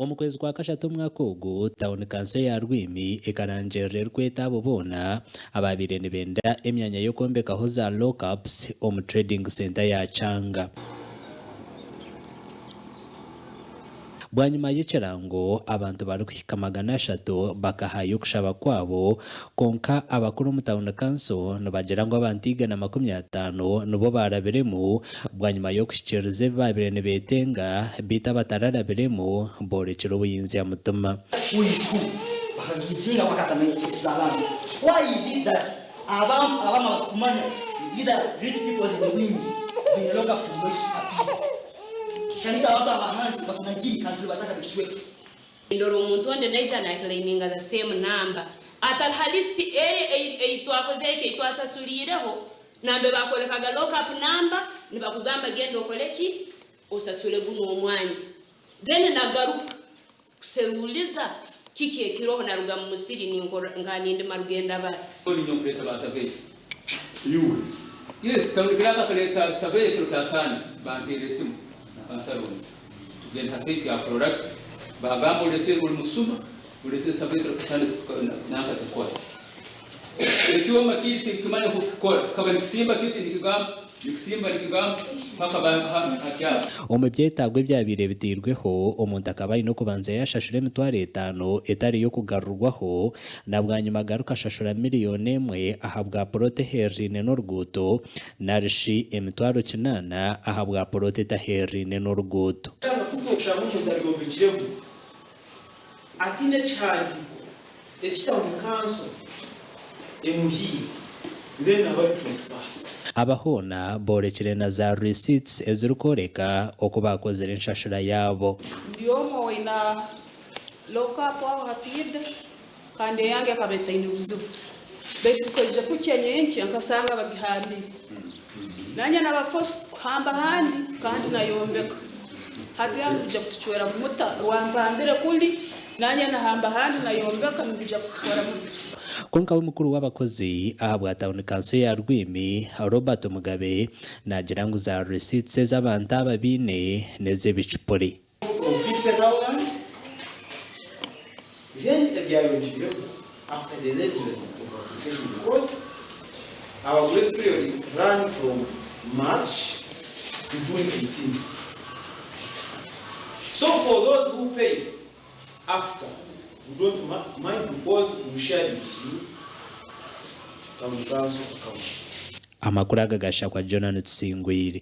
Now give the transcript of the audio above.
Omu kwezi kwa kashatu omwaka ogu, tauni kanso ya Rwimi ekarangirira erikweta abo boona abaabaire nibenda emyanya y'okwombekaho za lock-ups omu Trading Centre ya Kyanga. Bwanyima y'ekirango, abantu barikuhika 300 bakahayo okushaba kwabo, kwonka abakuru omu tauni kanso nibagira ngu abantu 150 nibo baarabiremu bwanyima y'okuhikiiriza ebi baabaire nibeetenga beitu abatararabiremu boorekire obuyinzya mutima. Who is who bakagivinga bakatamanya faces z'abantu why is it that abantu abamwe abatukumanya either rich peoples in wingi baine lock ups in Loisu appeal kandi itwe abantu abahansi batunagiri kandi turi bataka bekicweka. Ndora omuntu ondi naija naclaiminga the same number atari ha list eri ei twakozire ki ei twasasuliireho nambe bakwolekaga lock up number nibakugamba genda okole ki osasule gunu omwanya then nagaruka kuseruliza kiki ekiroho naruga mumusiri ninkora nka nindima rugenda bari. Oli nyowe nkureeta ba surveyor. Iwe. Yes, town clerk akareeta surveyor ekiro kya Sunday banteera esimu na kansala ondi tugenda ha site yakurora ki bagamba orese ori musuma orese surveyor ekiro kya Sunday nanka tukora. Ekyoma kiti tikimanya kukikora kikaba nikisimba kiti nikigamba nikisimba nikigamba paka bahika ha kyapa. Omu byetaago ebyabaire bitairweho, omuntu akaba aine okubanza yaashashura 50,000 etari y'okugarurwaho, na bwanyima agaruka ashashura miriyoni emwe ahabwa puroti ehereraine n'oruguuto, nari shi 800,000 ahabwa puroti etahereraine n'oruguuto. Kutandika kuba oshanga omuntu aryombekiremu ataine ekihandiiko eki tawuni kanso emuhaire then naaba ari trespass. Aba hoona boorekire na za receipts ezirikworeka oku baakozire enshashura yaabo. Ndi omwe owaine lock up aho ha Piida kandi eyange ekaba etaine buzibu baitu bukaija kukya nyenkya nkasanga bagihambire. Nanye naba forced kuhamba ahandi kandi nayombeka. Hati aho nimuja kutucwera muta? Rwampambire kuri nanye nahamba ahandi nayombeka nimuja kutukora muta? Kwonka we mukuru w'abakozi ahabwa tauni kanso ya Rwimi, Robert Mugabe naagira ngu za receipts ezi abantu aba baine n'ez'ebicupuri. Of 50,000 then ebyayongiireho after the deadline of application because our grace period run from March to June 18 so for those who pay after we don't mind because we shared with you town council account. Amakuru aga gashakwa Jonah Tusingwire.